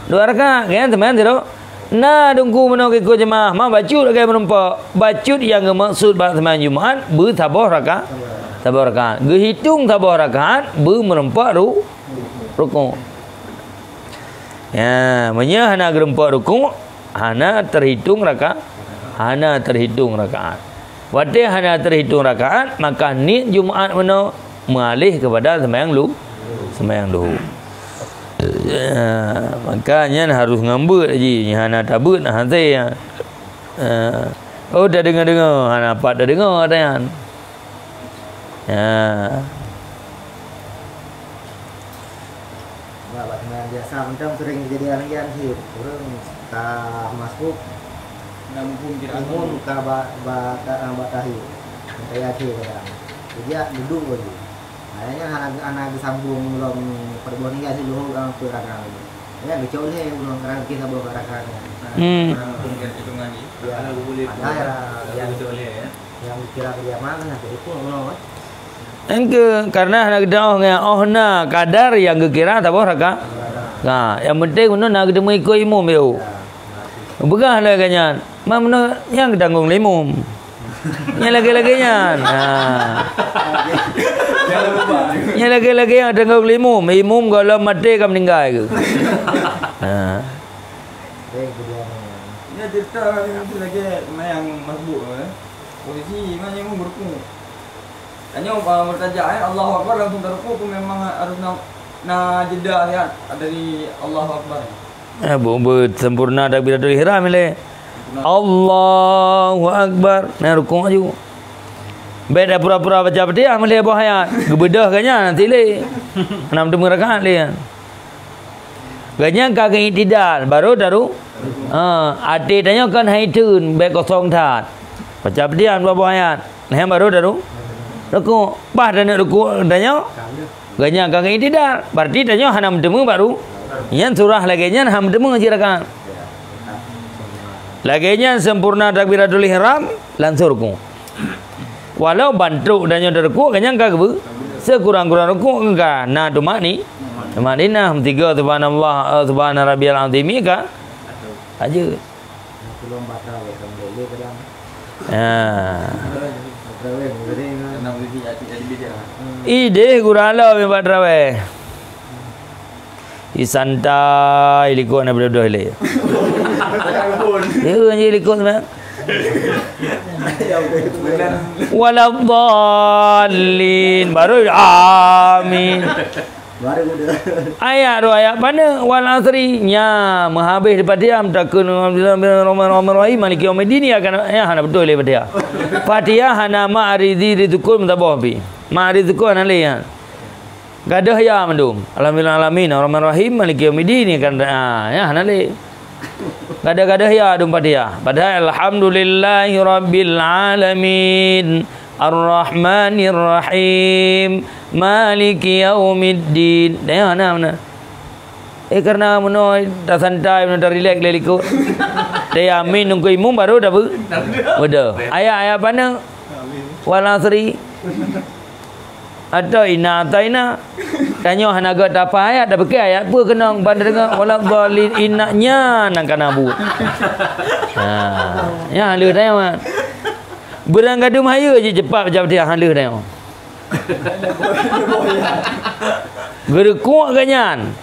dua rakaat, kan seumayang sidroe. Na teungku meunoe keu jeumaah, ma bacut lagèe meurumpok. Bacut nyang geumaksud bak seumayang Jumaat beusaboh raka-, saboh rakaat. Geuhitong saboh rakaat beumeurumpok ru-, rukuk. Ya, meunyoe hana geurumpok rukuk, hana teuhitong raka-, hana teuhitong rakaat. Watèe hana teuhitong rakaat, maka niet Jumaat meunoe meualéh keupada seumayang lu-, seumayang luhô. Ya, maka nyan harôh ngon beuet jih, nyan hana tabeuet, hana hasé nyan. Ya. Oh, tadeungoe-deungoe, hana pat tadeungoe ata nyan. Ya. Bak, bak seumayang biasa mantong sering kejadian lagèe nyan cit. Ureueng ka masuk, na muphom kira imum ka ba, ba, ka, bak tahi. Mantong ya cit kadang. Jadi, ya, duduk lagi. Nah, nyan hana, hana geusambong lom peureuboh ninggai siluhô ka peurangkang. Ya, geucok lé ulôn rangkang saboh rakaat nyan. Hmm. Ureueng hitungan ni. Ya. Hana boleh. Ada ya, ya. Geucok lé, ya. Nyang kira dia mana, jadi pun ulôn, eh. Engke, karena hana geuteu'oh ngon 'oh na kadar nyang geukira saboh raka-, ka. Nyang penting ulôn na geuteumeung ikot imum, yo. Peugah lagèe nyan, ma meunoe nyang geutanggong lé imum. Nyang lagèe-lagèe nyan. Ha. Nyang lagèe-lagèe nyang tanggong lé imum, imum gohlom maté ka meuninggai keuh. Ha. Ini cerita lagi, lagi yang mabuk, eh. Posisi mana yang mabuk? Tanyoe, ah, meutajak, eh, Allahu Akbar langsung tarukuk, pun memang harus na, na jeda siat dari Allahu Akbar. Eh, bu-, bu-, sempurna takbiratul ihram ilèe. Sempurna. Allahu Akbar. Na rukuk aju. Bèk dah pura-pura baca Fatihah, meulèe boh ayat. Geubeudôh ka nyan, nanti lé. Enam teumé rakaat lé. Gobnyan ka geuiktidal, baru taru-, ha, até tanyoe kan hai teun, bèk kosong that. Baca Fatihah dua boh ayat. Nah, baru taru-, rukuk. Bah taneuk rukuk tanyoe, gobnyan ka geuiktidal. Berarti tanyoe hana meuteumé baru. Nyan surah lagèe nyan hana meuteumé cit rakaat. Lagèe nyan sempurna takbiratul ihram, langsung rukuk. Walau bantrok dan nyoe teurukuk, gobnyan ka geubeu, sekurang-kurang rukuk ka na tumakni-, tumakninah, meusigoe subhanallah, eh, subhana rabbiyal azim ka, aja. Ha. Idéh gurala memang terawih. Isantai likot na beudôh-dôh ilèe. Ya, je likot sebenarnya. Waladdallin. Baru amin. Ayat dua ayat paneuk, wal asri, nya meuhabéh di Fatihah, meutakun, Bismillahirrahmanirrahim, maliki yaumiddin, ya kan, ya hana beutôi lé Fatihah. Fatihah hana ma'arizi rizqun meusaboh pi. Ma'arizi rizqun hana lé, ya. Gadôh ya mandum. Alhamdulillah alamin, arrahmanirrahim, maliki yaumiddin, ya kan, ah, ya hana lé. Gadôh-gadôh ya dum Fatihah. Padahai alhamdulillahi rabbil alamin, arrahmanirrahim, maliki yaumiddin. Dah ya, na, na. Eh, karena meunoe dah santai, meunoe dah rilek lé likot. Dah ya amin nunggu imum baru dah bu-, beudôh. Ayat-ayat paneuk. Wal asri. Atau inna ataina. Tanyoe hana gét tapa ayat, tapi ke ayat peue keunong ban deungoe wala dhalin inna nya nan kana buet. Ha, nya lheueh tanyoe. Beurang gadum hayeue jih cepat baca Fatihah lheueh tanyoe. Geurukuk geuh nyan.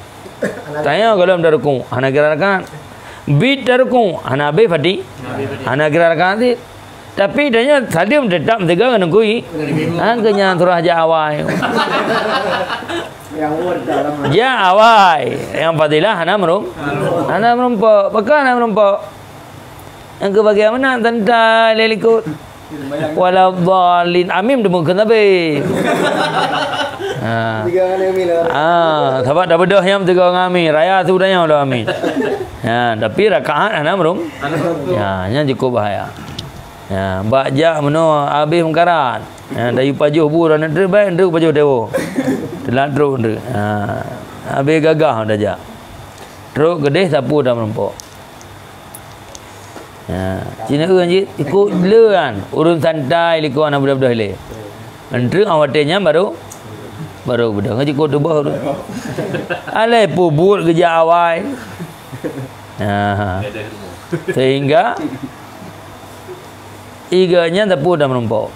Tanyoe gohlom tarukuk, hana kira rakaat. Bit tarukuk, hana habéh Fati-, hana kira rakaat cit. Tapi tanyoe saleuem teutap meusigoe ngon kui. Hana keu nyan surah jak awai. Jak awai. Nyang fadilah hana meurum-, hana meurumpok. Pakon hana meurumpok? Nyang keu bagian meunan santai lé likot. Wala dhalin. Amin deungon keu Nabi. Ha. Ah, sabab dah beudôh nyang tiga ngon amin. Raya tu dah nyang udah amin. Ha, tapi rakaat hana meurum-, ya, nyan cukup bahaya. Ya, bak jak meunoe habéh meukarat. Ya, dayu pajoh bu dah neutreuk baik, neutreuk pajoh dewo. Teulat trok neutreuk. Ha, habéh gagah dah jak. Trok keudeh sapu dah meurumpok. Ha, cina ureueng jih ikut le kan. Ureueng santai likot hana beudôh-beudôh lé. Neutreuk awak watèe nyan baru, baru beudôh. Ngon jikot tuboh tu. Alai peubuet geujak awai. Ha. Sehingga iga nyan sapu dah meurumpok.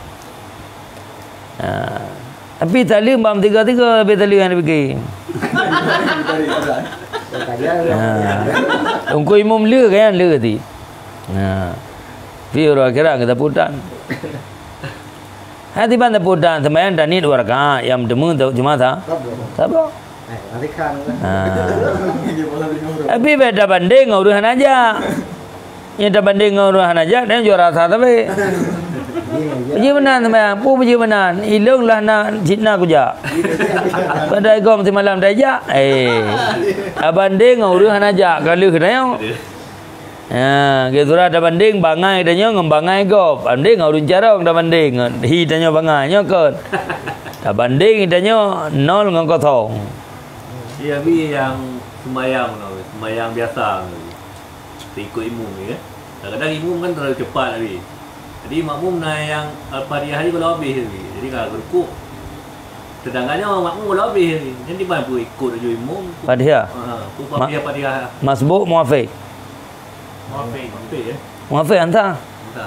Ha. Tapi saleuem bak meusigoe-sigoe, habéh saleuem hana pike. Ha. Teungku imum le kan, le ti. Ha. Pi ureueng akhirat keu sapu tan. Hai tiban sapu tan, sembahyang taniet dua rakaat, nyang teuma cuma sa-, saboh. Ha. Tapi bèk tabandeng ngon ureueng hana jak. Nyang tabandeng ngon ureueng hana jak, dan juara sa sabe. Beujeuet meunan sembahyang, peue beujeuet meunan? Ilôn lah na cit na kujak. Padahai gob simalam tajak. Eh. Tabandeng ngon ureueng hana jak, ka lheueh tanyoe. Ha, geusurah tabandeng bangai tanyoe ngon bangai gob. Bandeng ngon ureueng carông tabandeng. Hi tanyoe bangai, nyoe kon. Tabandeng tanyoe nol ngon kosong. Iya, bi nyang sembahyang, sembahyang biasa. Teuikot imum ni, kan. Kadang-kadang imum kan terlalu cepat tadi. Jadi, makmum na nyang Al-Fatihah ni baru habéh tadi. Jadi, ka geurukuk. Sedangkan nyoe makmum baru habéh tadi. Nyan diban peue ikot laju imum. Fatihah. Ha, peue Ma-, Fatihah, Fatihah. Masbuk muafiq. Muafiq. Muafiq, ya? Muafiq, anta. Anta.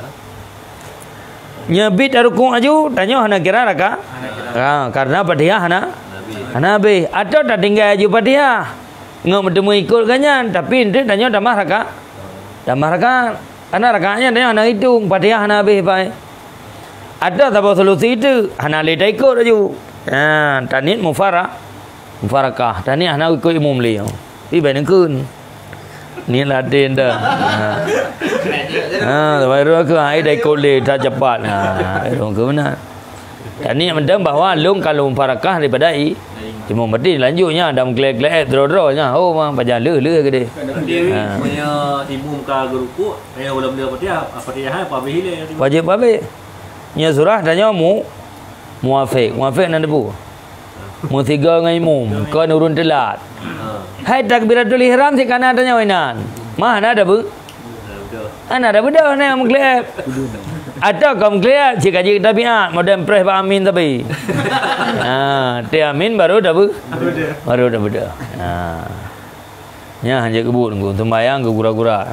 Nyoe bit tarukuk laju, tanyoe hana kira raka-, ha, karena Fatihah hana, hana habéh. Atau tatinggai laju Fatihah. Ngon meuteumé ikot gobnyan, tapi eunteuk tanyoe tamah raka-, tamah rakaat. Karena rakaat nyan tanyoe hana hitong, Fatihah hana habéh pai. Atau saboh sulusi teuk, hana lé taikot laju. Ha, taniet mufara-, mufarakah. Taniet hana ikot imum lé. Pi bai neukheun. Niet ladén dah. Ha. Ha, baru aku ai dai kole dah cepat. Ha, baru aku benar. Taniet mantong bahwa lôn ka lôn mufarakah daripada i-, imum, berarti lanjutnya dah menggelek-gelek droe-droe nya. Oh, mang pajan le, le gede. Ha. Meunyoe imum ka geurukuk, eh, ulang dia Fatihah, Fatihah apa habéh ilée? Wajib habéh. Nya surah tanyoe mu-, muafiq. Muafiq nan debu. Meusigoe ngon imum, kon ureueng teulat. Hai takbiratul ihram cit kana tanyoe inan. Mah na dah bu-, hana dah beudôh na meuklep. Atau kon meuklep, cit ka jeuet tabiat, modern preh bak amin tapi. Ha, teu amin baru dah bu-, baru dah beudôh. Ha. Nyan hana jeuet keu buet, sembahyang keu gura-gura.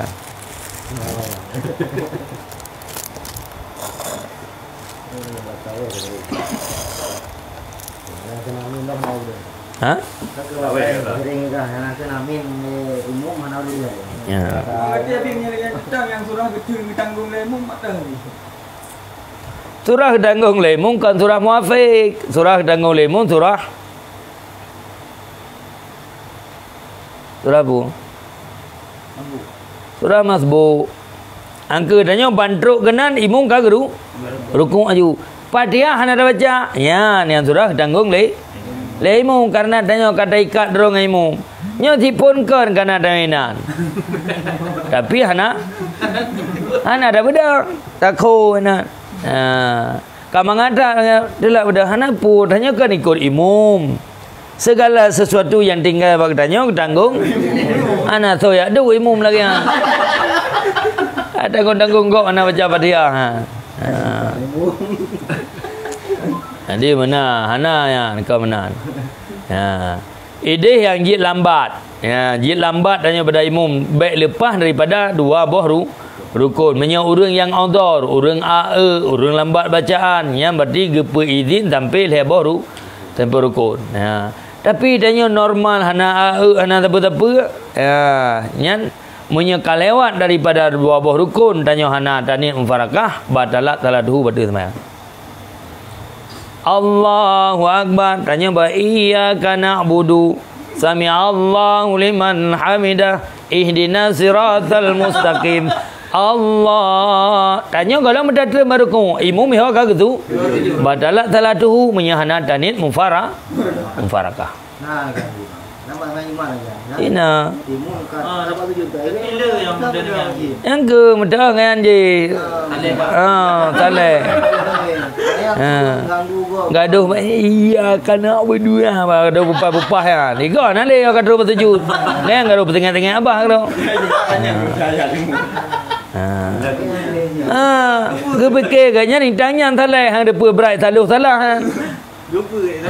Ha? Ya. Surah geutanggong lé imum kon surah muafiq. Surah geutanggong lé imum surah Surah apa? Surah Masbuk. Angka tanyoe ban trok keunan imum ka geuru-, rukuk aju. Fatihah hana tabaca. Nyan, nyan surah tanggong lé, lé imum karena tanyoe ka taikat droe ngon imum. Nyoe sipon kon kana tanyoe inan. Tapi hana, hana tabeudôh. Takho inan. Ha. Ka mangata teulak beudôh hana peue, tanyoe kan ikot imum. Segala sesuatu yang tinggai bak tanyoe tanggong. Hana soe yak duek imum lagèe nyan. Tanggong-tanggong gok hana baca Fatihah. Ha. Ha. Jadi meunan, hana nyan, ka meunan. Ha. Idéh nyang jeuet lambat. Ya, jeuet lambat tanyoe bak imum, bèk leupah daripada dua boh ru-, rukun. Meunyoe ureueng nyang odor, ureueng ae, ureueng lambat bacaan, nyan berarti geupeuidhin sampai lhèe boh ru-, sampai rukun. Ya. Tapi tanyoe normal, hana ae, hana sapeue-sapeue. Ya, nyan meunyoe ka lewat daripada dua boh rukun, tanyoe hana taniet mufarakah, batalat salatuhu, bateue seumayang. Allahu Akbar. Tanyoe ba, "Iyyaka na'budu." "Sami'allahu liman hamidah." "Ihdinas siratal mustaqim." Allah. Tanyoe gohlom meutateueng bak rukuk. Imum ho ka geutu. Batalat salatuhu meunyoe hana taniet mufara-, mufarakah. Nah, kan. Nama, nama iman aja. Ina. Timun kan. Ah, dapat tujuh tak? Ini yang muda ni lagi. Nyang keu meudah ngan ji. Ah, saleh. Ah. Gadoh, iya, kana berdua, bah, gadoh bupah-bupah ya. Tiga nak lé gadoh bersujud. Ngan gadoh bersengit-sengit abah gadoh. Ah. Ah, geupikir geuh nyan, intan nyan saleh, hang deupeu brat taloh salah, ha.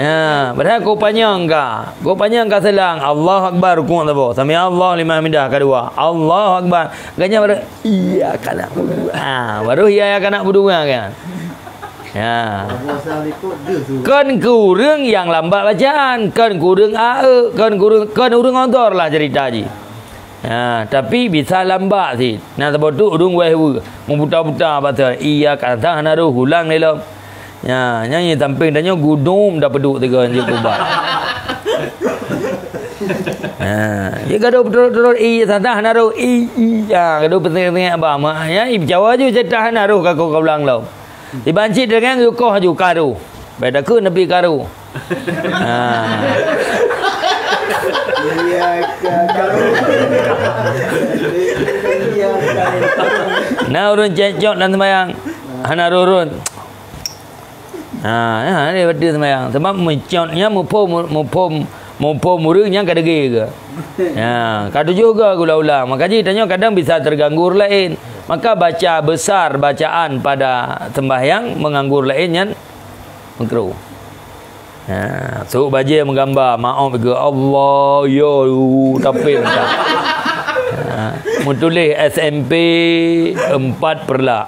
Ya, padahal kok panyang ka. Kok panyang ka selang. Allahu Akbar, rukuk saboh. Sami Allahu liman hamidah, kedua. Allahu Akbar. Ganya baru, "Iyyaka na'budu." Ha, baru "Iyyaka na'budu" kan. Ya. Kan kureueng nyang lambat bacaan, kan kureueng ae, kan kureueng, kan ureueng odor lah cerita ji. Ha, tapi bisa lambat sit. Nah, sebab tu ureueng wéh we, meubuta-buta basa, "Iyyaka na'budu," hana roh, ulang lé lom. Ya, nyan sampéng tanyoe gudum dah peuduk tiga jeuet ubat. Ha, dia gadoh beutôi-beutôi, "I," sata hana roh, "I, i," ha, gadoh peutengah-tengah bah. Mak, ya, i Jawa ju cerita hana roh, ka kau ulang lom. Dibancit dengan yukoh ju karu. Baik dah ke Nabi karu. Ha. Iya, ka-, ka-, iya, ka-, Nah, ureueng cekcok dan sembahyang. Hana rurun. Ha, ya, dia betul sembahyang. Sebab mencotnya muphom, muphom, muphom ureueng nyang ka degé ke. Ya, ka tujoh ke gula-gula. Maka ji tanyoe kadang bisa terganggu ureueng laén. Maka baca besar bacaan pada sembahyang mengganggu ureueng laén nyan makruh. Ha, sok bajèe meugamba, maoh ke Allah, yo, tapi entah. Ha, meutuléh S M P empat perlak.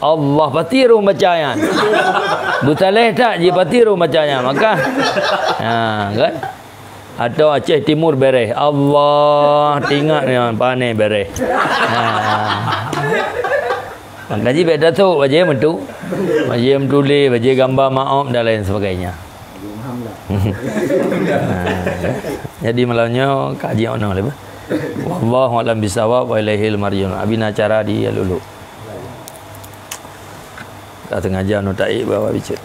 Allah pasti roh baca nyan. Beusaléh tak ji pasti roh baca nyan. Maka, ha, kan? Atau Aceh Timur bereh. Allah, tingat nyan, pane bereh. Ha. Maka ji bèk tasok, bajèe meutu-, bajèe meutuléh, bajèe gamba maoh dan lain sebagainya. Jadi malam nyoe ka jeuet nyoe lé bah. Wallahu a'lam bissawab wa ilaihil marji'un. Abi na acara di Lulu. Ka sengaja nu taik bawa bicara.